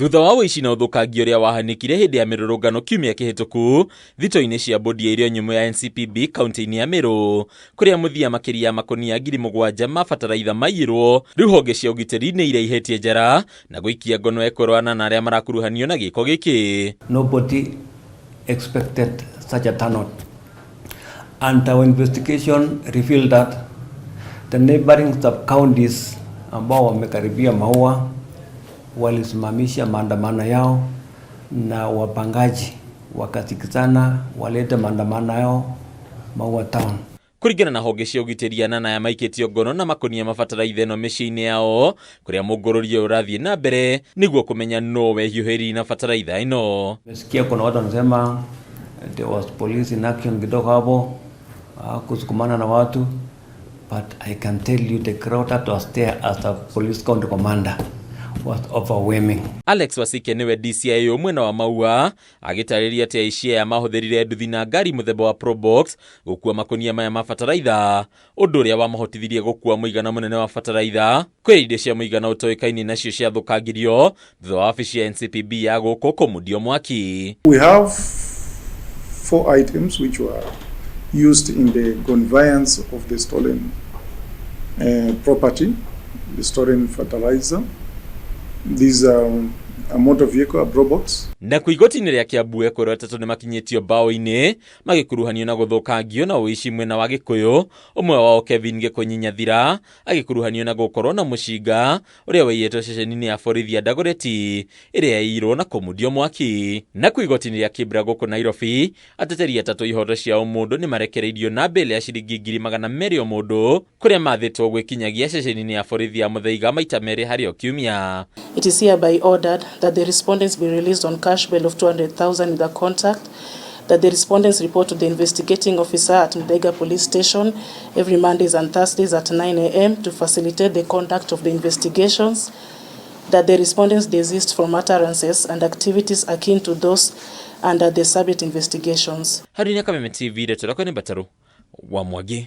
Thutha wa ũici na ũthũkangia ũrĩa wahanĩkire hĩndĩ ya mĩrũrũngano kiumia kĩhĩtũku thito-inĩ cia bodi ya irio nyũmũ ya NCPB kaunti-inĩ ya Meru, kũrĩa mũthia makĩria ya makũnia 7,000 ma bataraitha maiyirwo, rĩu honge cia ũgitĩri nĩ iraihĩtie njara na gũikia ngono ekũrũana na arĩa marakuruhanio na gĩko gĩkĩ. Nobody expected such a turnout. And our investigation revealed that the neighboring sub-counties ambao wamekaribia Maua walisimamisha maandamano yao na wapangaji wakasikizana walete maandamano yao Maua town. Kũringana na honge cia ũgitĩri, anana aya maikĩtio ngono na makũnia mabataraitha ĩno mĩciĩ-inĩ yao, kũrĩa mũngũrũrio ũrathiĩ na mbere nĩguo kũmenya nũ wehiũhĩri na bataraitha ĩno. Nimesikia kuna watu wanasema there was police in action kidogo hapo, kusukumana na watu, but I can tell you the crowd that was there as a police county commander was overwhelming. Alex Wasike nĩwe DCIO mwena wa Maua, agĩtarĩria atĩ aici aya mahũthĩrire nduthi na ngari mũthemba wa Probox gũkua makũnia maya ma bataraitha, ũndũ ũrĩa wamahotithirie gũkua mũigana mũnene wa bataraitha kwĩ indo cia mũigana ũtoĩkaine nacio ciathũkangirio thutha wa wabici ya NCPB ya gũkũ kũmundio mwaki. We have 4 items which were used in the conveyance of the stolen property, the stolen fertilizer. These are a motor vehicle, a Probox. Na ku igoti-inĩ rĩa Kiambu ekũrwo atatũ nĩ makinyĩtio mbaũ-inĩ magĩkuruhanio na gũthũkangio na ũici mwena wa Gĩkũyũ, ũmwe wao Kevin Gĩkũnyi Nyathira agĩkuruhanio na gũkorwo na mũcinga ũrĩa waiyĩtwo ceceni-inĩ ya borithi ya Dagoretti ĩrĩa yaiyirwo na kũmundio mwaki. Na ku igoti-inĩ rĩa Kibra gũkũ Nairobi, ateteri atatũ ihoto cia ũmũndũ nĩ marekereirio na bail ya ciringi 200,000 o mũndũ, kũrĩa mathĩtwo gwĩkinyagia ceceni-inĩ ya borithi ya Muthaiga maita merĩ harĩ o kiumia. It is hereby ordered that the respondents be released on cash bail of 200,000 with a contact, that the respondents report to the investigating officer at Muthaiga Police Station every Mondays and Thursdays at 9 a.m. to facilitate the conduct of the investigations, that the respondents desist from utterances and activities akin to those under the subject investigations. Harĩ Kameme TV, ndeto yakwa nĩ Mbataru wa Mwangi.